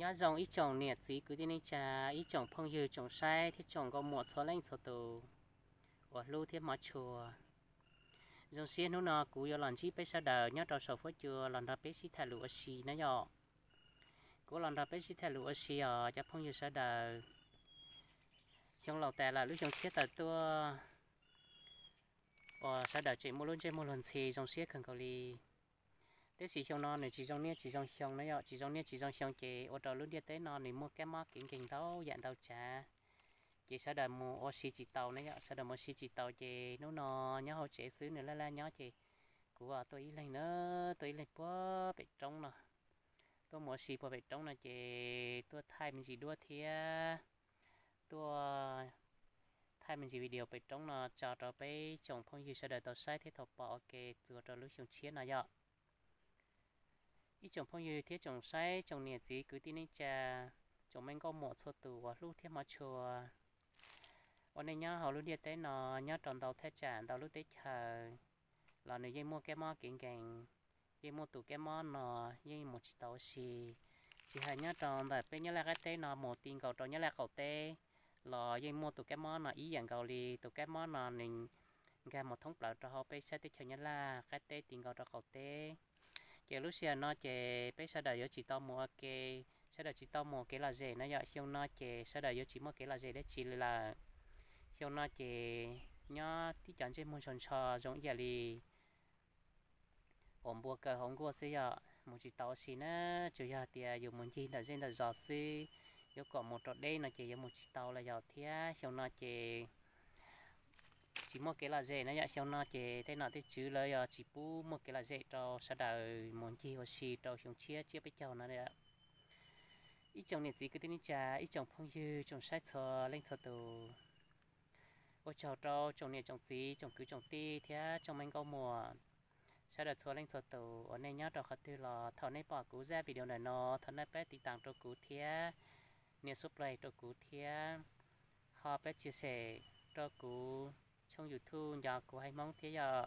Nyob zoo ib tsoom niam txiv kwv tij neej tsa, ib tsoom phooj ywg tsoom saib thiab tsoom nkauj muam txhua leej txhua tus uas hlub thiab hmov tshua. Zoo siab hnub no kuv yuav los ntsib peb sawv daws nyob rau saum huab cua los nrog peb sib tham lus ua si na yom. Kuv los nrog peb sib tham lus ua si os cov phooj ywg sawv daws. Xyoo laus tas lawm, lub xyoo tshiab tawm tuaj, uas sawv daws tseem muaj lub ntsej muag luag ntxhi, zoo siab kawg nkaus li. Tiam sis xyoo no nws tsis zoo niaj tsis zoo xyoo na yom, tsis zoo niaj tsis zoo xyoo ces ua rau lub ntiaj teb no nws muaj kab mob kev nkeeg ntau yam ntau tsav. Ces sawv daws mus ua si tsis tau na yom, sawv daws mus ua si tsis tau ces hnub no nyob hauv tsev xwb, nws laj laj nyob ces kuv tuaj ib leeg na, tuaj ib leeg puag pem roob no. Tuaj mus ua si puag pem roob no ces tuaj thaij me ntsis duab thiab tuaj thaij me ntsis video pem roob no tso rau peb tsoom phooj ywg sawv daws tau saib thiab tau pom ua ke txuas rau lub xyoo tshiab no yom. Ib tsoom phooj ywg thiab tsoom saib tsoom niam txiv kwv tij neej tsa, tsoom me nkauj muam txhua tus uas hlub thiab hmov tshua, uas nej nyob hauv lub ntiaj teb no, nyob rau ntau thaj tsam ntau lub teb chaws los nws yeej muaj kab mob kev nkeeg, yeej muaj tus kab mob no yeej mus tsis tau ua si. Tsis hais nyob rau ntawm peb Nyab Laj qab teb no mus ti nkaus rau Nyab Laj qaum teb los yeej muaj tus kab mob no ib yam nkaus li. Tus kab mob no nws nkag mus thoob plaws rau hauv peb sab teb chaws Nyab Laj qab teb ti nkaus rau qaum teb. Ces lub sij hawm no ces peb sawv daws yuav tsis tau mus ua ke, sawv daws tsis tau mus kev lom zem no yom. Xyoo no ces sawv daws yuav tsis muaj kev lom zem dab tsi li lawm. Xyoo no ces nyob tib cov ntsej muag ntsho ntsho zoo ib yam li uas npua kaw hauv nkuaj xwb yom, mus tsis tau ua si na. Tsuas yog tias yus mus ncig ntawm zej ntawm zos xwb, yuav kom mus rau deb no ces yuav mus tsis tau los yog thiab. Xyoo no ces tsis muaj kev lom zem na yom. Xyoo no ces tej nom tej tswv lawv yog tsis pub muaj kev lom zem rau sawv daws mus ncig ua si rau xyoo tshiab tsiab peb caug no. Ib tsoom niam txiv kwv tij neej tsa, ib tsoom phooj ywg tsoom saib txhua leej txhua tus, ua tsaug rau tsoom niam tsoom txiv tsoom kwv tsoom tij thiab tsoom me nkauj muam sawv daws txhua leej txhua tus uas nej nyob rau qhov twg los thaum nej pom kuv zaj video ntawm no, thov nej pab tiv tas rau kuv thiab nias subscribe rau kuv thiab ho pab chia sẻ rau kuv tshooj YouTube Nco Kuv Haiv Hmoob thiab yom.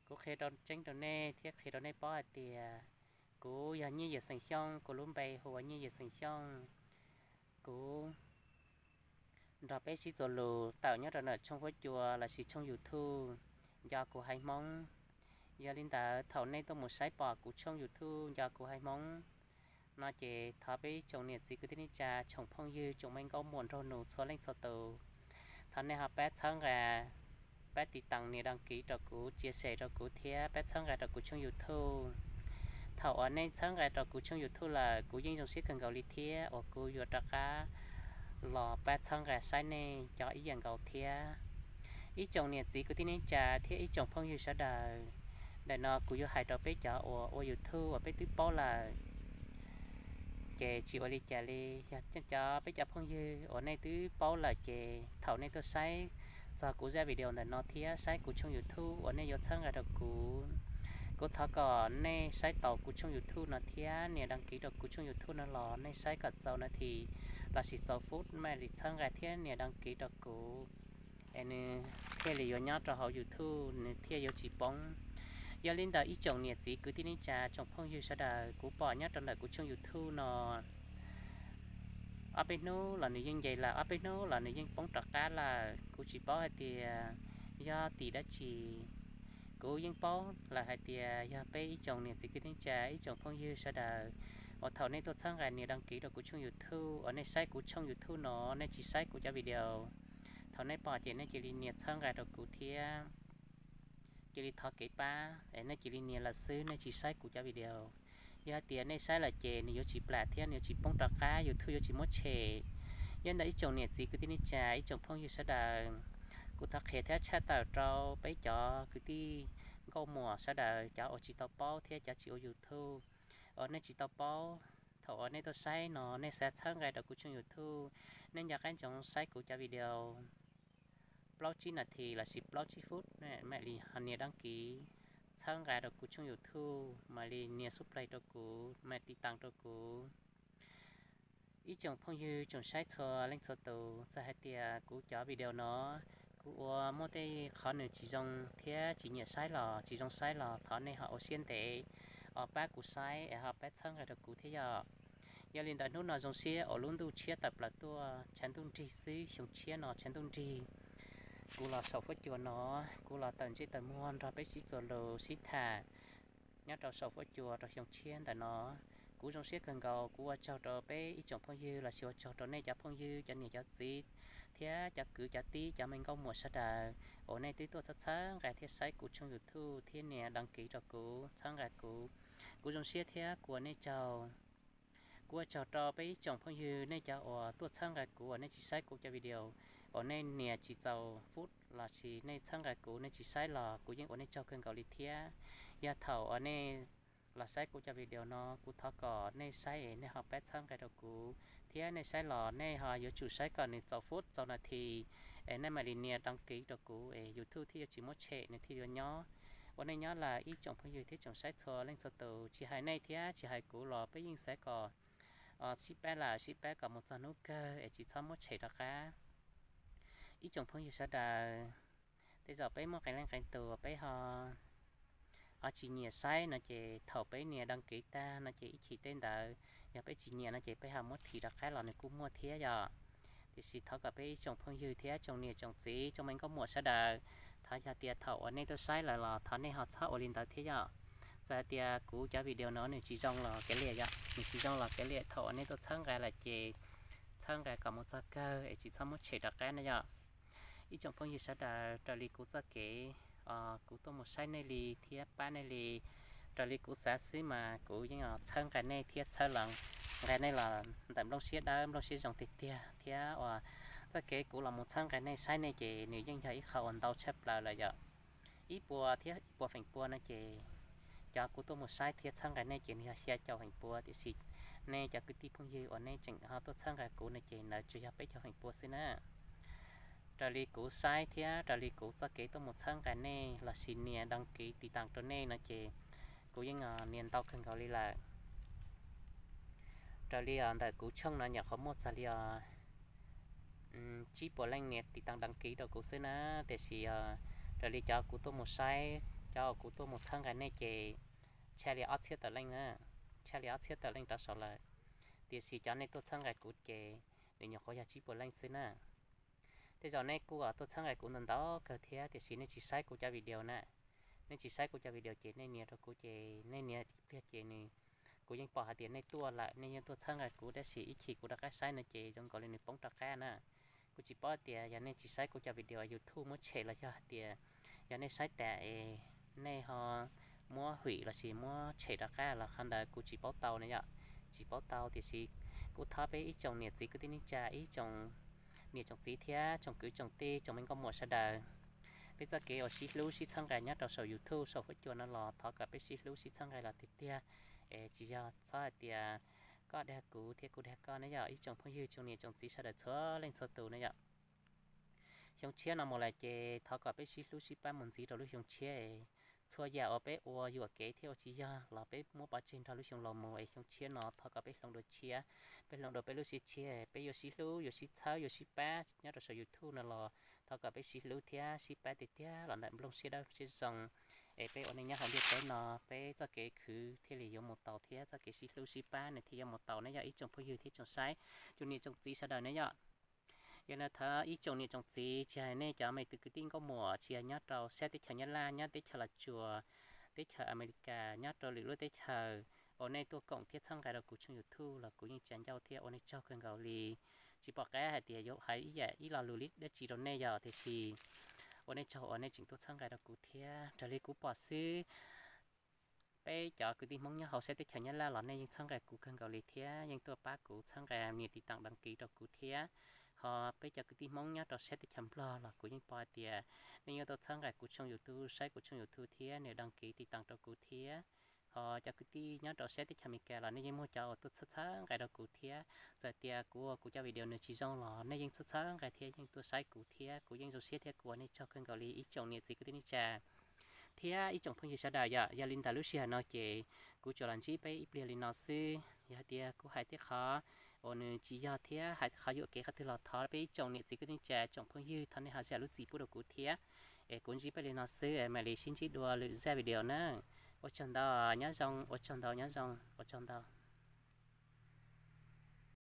Kuv qhia rau tseeb rau nej thiab qhia rau nej paub hais tias kuv yog Nyiaj Yias xeem Xyooj, kuv lub npe hu ua Nyiaj Yias xeem Xyooj. Kuv nrog peb sib txuas lus tawm nyob rau ntawm tshooj huab cua lossis tshooj YouTube Nco Kuv Haiv Hmoob. Yog li ntawd thaum nej tuaj mus saib pom kuv tshooj YouTube Nco Kuv Haiv Hmoob no ces thov peb tsoom niam txiv kwv tij neej tsa, tsoom phooj ywg, tsoom me nkauj muam nraug nus txhua leej txhua tus, thov nej ho pab txhawb nqa, pab tiv tas, nias đăng ký rau kuv, chia sẻ rau kuv thiab pab txhawb nqa rau kuv tshooj YouTube. Thaum uas nej txhawb nqa rau kuv tshooj YouTube lawm kuv yeej zoo siab kawg nkaus li thiab uas kuv yuav rov qab los pab txhawb nqa saib nej cov ib yam nkaus thiab. Ib tsoom niam txiv kwv tij neej tsa thiab ib tsoom phooj ywg sawv daws, ntawm no kuv yuav hais rau peb cov uas ua YouTube uas peb twb paub lawm ces tsis ua li cas li. Yog cov peb cov phooj ywg uas nej twb paub lawm ces thaum nej tuaj saib txog kuv zaj video ntawm no thiab saib kuv tshooj YouTube uas nej yuav txhawb nqa rau kuv, kuv thov kom nej saib taus kuv tshooj YouTube no thiab nias đăng ký rau kuv tshooj YouTube no los nej saib kom txaus nas this lossis txaus phút mam li txhawb nqa thiab nias đăng ký rau kuv, es nws thiaj li yuav nyob rau hauv YouTube, nws thiaj yuav tsis poob. Yog li ntawd ib tsoom niam txiv kwv tij neej tsa tsoom phooj ywg sawv daws, kuv pom nyob rau ntawm kuv tshooj YouTube no ob peb hnub los nws yeej nce lawm, ob peb hnub los nws yeej poob rov qab lawm. Kuv tsis paub hais tias yog tim dab tsi. Kuv yeej paub lawm hais tias yog peb ib tsoom niam txiv kwv tij neej tsa ib tsoom phooj ywg sawv daws uas thaum nej tuaj txhawb nqa nias đăng ký rau kuv tshooj YouTube uas nej saib kuv tshooj YouTube no, nej tsis saib kuv cov video. Thaum nej pom ces nej cia li nias txhawb nqa rau kuv thiab cia li thov kev pab es nej cia li nias lawm xwb, nej tsis saib kuv cov video. Yog hais tias nej saib lawm ces nws yuav tsis plam thiab nws yuav tsis poob rov qab, YouTube yuav tsis muab tshem. Yog ntawd ib tsoom niam txiv kwv tij neej tsa ib tsoom phooj ywg sawv daws, kuv thov qhia thiab tshaj tawm rau peb cov kwv tij nkauj muam sawv daws, cov uas tsis tau paub thiab cov tsis ua YouTube uas nej tsis tau paub. Thaum uas nej tuaj saib no nej xav txhawb nqa rau kuv tshooj YouTube, nej nco qab ntsoov saib kuv cov video plaub tsib nas this lossis plaub tsib phút, mam li ho nias đăng ký txhawb nqa rau kuv tshooj YouTube, mam li nias subscribe rau kuv, mam tiv tas rau kuv. Ib tsoom phooj ywg tsoom saib txhua leej txhua tus, txawm hais tias kuv cov video no kuv ua muaj tej qhov nws tsis zoo thiab tsis nyiam saib los tsis zoo saib los thov nej ho ua siab ntev os, pab kuv saib es ho pab txhawb nqa rau kuv thiab yom. Yog li ntawd hnub no zoo siab uas lub ntuj tshiab tawm plaws tuaj, tshav ntuj nrig xwb, xyoo tshiab no tshav ntuj nrig. Kuv los saum huab cua no, kuv los tawm ntsej tawm muag nrog peb sib txuas lus sib tham nyob rau saum huab cua rau xyoo tshiab ntawm no. Kuv zoo siab kawg nkaus, kuv ua tsaug rau peb ib tsoom phooj ywg lossis ua tsaug rau nej cov phooj ywg, cov niam cov txiv thiab cov kwv cov tij, cov me nkauj muam sawv daws uas nej twb tuaj txhawb txhawb nqa thiab saib kuv tshooj YouTube thiab nias đăng ký rau kuv, txhawb nqa kuv. Kuv zoo siab thiab kuv ua nej tsaug. Kuv ua tsaug rau peb ib tsoom phooj ywg nej cov uas tuaj txhawb nqa kuv uas nej tsis saib kuv cov video, uas nej nias tsis txaus fub lossis nej txhawb nqa kuv nej tsis saib los kuv yeej ua nej tsaug kawg nkaus li thiab. Yog thaum uas nej los saib kuv cov video no, kuv thov kom nej saib es nej ho pab txhawb nqa rau kuv thiab nej saib los nej ho yuav tsum saib kom nws txaus fub txaus nas this es nej mam li nias đăng ký rau kuv es YouTube thiaj yuav tsis muab tshem, nws thiaj yuav nyob. Ua nej nyob lawm ib tsoom phooj ywg thiab tsoom saib txhua leej txhua tus, tsis hais nej thiab tsis hais kuv los peb yeej xav kom sib pab lawm sib pab kom mus txog hnub kawg es tsis txhob muab tshem rov qab. Ib tsoom phooj ywg sawv daws, tej zaum peb muaj qee leej qee tus peb ho ho tsis nyiam saib no ces thaum peb nias đăng ký tag no ces ib chim tej ntawd yog peb tsis nyiam no ces peb ho muab this rov qab los nws kuj muaj thiab yom. Tiam sis thov kom peb ib tsoom phooj ywg thiab tsoom niam tsoom txiv tsoom me nkauj muam sawv daws, thov yog tias thaum uas nej tuaj saib lawm los thov nej ho txhob ua li ntawd thiab yom. Txawm hais tias kuv cov video no nws tsis zoo los kav liam yom, nws tsis zoo los kav liam, thaum uas nej tuaj txhawb nqa lawm ces txhawb nqa kom mus txog kawg es tsis txhob muab tshem rov qab na yom. Ib tsoom phooj ywg sawv daws, raws li kuv txoj kev kuv tuaj mus saib nej li thiab pab nej li, raws li kuv xav xwb mas kuv yeej txhawb nqa nej thiab txhawb los nqa nej los ntawm nplooj siab dawb nplooj siab zoo tiag tiag thiab uas txoj kev kuv los mus txhawb nqa nej saib nej ces nws yeej yog ib qho uas ntau tshaj plaws lawm yom. Ib puas thiab ib puas feem pua no ces cov kuv tuaj mus saib thiab txhawb nqa nej ces nws yog xya caum feem pua, tiam sis nej cov kwv tij phooj ywg uas nej tseem ho tuaj txhawb nqa kuv no ces ntawd tsuas yog peb caug feem pua xwb na. Raws li kuv saib thiab raws li kuv txoj kev tuaj mus txhawb nqa nej lossis nias đăng ký tiv tauj rau nej no ces kuv yeej nias ntau kawg nkaus li lawm. Raws li ntawm kuv tshooj no nyuam qhuav muaj txog li tsib puas leej nias tiv tauj đăng ký rau kuv xwb na, tiam sis raws li cov kuv tuaj mus saib, cov kuv tuaj mus txhawb nqa nej ces tshaj li ob txhiab tawm leej na, tshaj li ob txhiab tawm leej rov saud lawm. Tiam sis cov nej tuaj txhawb nqa kuv ces nws nyuam qhuav yog tsib puas leej xwb na. Tej zaum nej kuj tuaj txhawb nqa kuv ntau ntau kawg thiab tiam sis nej tsis saib kuv cov video na. Nej tsis saib kuv cov video ces nej nias rau kuv ces nej nias ib pliag ces nws, kuv yeej pom hais tias nej tuaj lawm, nej yeej tuaj txhawb nqa kuv tab sis ib chim kuv rov qab saib no ces zoo nkaus li nws poob rov qab na. Kuv tsis paub tias yog nej tsis saib kuv cov video YouTube muab tshem los yog hais tias yog nej saib tas es nej ho muab hwm lossis muab tshem rov qab los qhov ntawd kuv tsis paub tau na yom, tsis paub tau. Tiam sis kuv thov peb ib tsoom niam txiv kwv tij neej tsa, ib tsoom niam tsoom txiv thiab tsoom kwv tsoom tij tsoom me nkauj muam sawv daws, peb txoj kev uas sib hlub sib txhawb nqa nyob rau saum YouTube saum huab cua no los thov kom peb sib hlub sib txhawb nqa los tiag tiag, es tsis yog txhob hais tias koj dag kuv thiab kuv dag koj na yom, ib tsoom phooj ywg tsoom niam tsoom txiv sawv daws txhua leej txhua tus na yom. Xyoo tshiab no mus lawm ces thov kom peb sib hlub sib pab mus ntxiv rau lub xyoo tshiab. Txhua yam uas peb ua yuam kev thiab ua tsis yog los peb muab pov tseg nrog lub xyoo laus mus es xyoo tshiab no thov kom peb hloov dua tshiab, peb hloov dua peb lub siab tshiab, peb yuav sib hlub yuav sib txhawb yuav sib pab nyob rau saum YouTube no los thov kom peb sib hlub thiab sib pab tiag tiag los ntawm nplooj siab dawb siab zoo, es peb ua neej nyob hauv ntiaj teb no peb txoj kev khwv thiaj li yuav mus tau thiab txoj kev sib hlub sib pab nws thiaj yuav mus tau na yom, ib tsoom phooj ywg thiab tsoom saib, tsoom niam tsoom txiv sawv daws na yom. Yog li ntawd thov ib tsoom niam tsoom txiv, tsis hais nej cov me kwv tij nkauj muam tsis hais nyob rau sab teb chaws Nyab Laj, nyob teb chaws Los Tsuas, teb chaws Amelikas, nyob rau lwm lub teb chaws uas nej tuaj koom thiab txhawb nqa rau kuv tshooj YouTube los kuv yeej tsa ncauj thiab ua nej tsaug kawg nkaus li. Tsis pom qab hais tias yuav hais ib yam ib lo lus li dab tsi rau nej yom, tiam sis ua nej tsaug uas nej tseem tuaj txhawb nqa rau kuv thiab. Raws li kuv pom xwb, peb cov kwv tij Hmoob nyob hauv sab teb chaws Nyab Laj los nej yeej txhawb nqa kuv kawg nkaus li thiab yeej tuaj pab kuv txhawb nqa nias tiv tauj đăng ký rau kuv thiab. Ho peb cov kwv tij Hmoob nyob rau sab teb chaws Nplog los kuv yeej pom hais tias nej yeej tuaj txhawb nqa kuv tshooj YouTube, saib kuv tshooj YouTube thiab nias đăng ký tiv tauj rau kuv thiab. Ho cov kwv tij nyob rau sab teb chaws Amelikas los nej yeej muaj cov uas tuaj txhawb txhawb nqa rau kuv thiab. Txawm tias kuv ua kuv cov video nws tsis zoo los nej yeej txhawb txhawb nqa thiab yeej tuaj saib kuv thiab kuv yeej zoo siab thiab kuv ua nej tsaug kawg nkaus li ib tsoom niam txiv kwv tij neej tsa thiab ib tsoom phooj ywg sawv daws yom. Yog li ntawd lub sij hawm no ces kuv tsuas los ntsib peb ib pliag li no xwb. Yog hais tias kuv hais tej qhov uas nws tsis yog thiab hais qhov yuam kev qhov twg los thov peb ib tsoom niam txiv kwv tij neej tsa tsoom phooj ywg thov nej ho zam lub txim pub rau kuv thiab. Es kuv ntsib peb li no xwb, mam li sib ntsib dua lwm zaj video na. Ua tsaug ntau, nyob zoo, ua tsaug ntau, nyob zoo, ua tsaug ntau.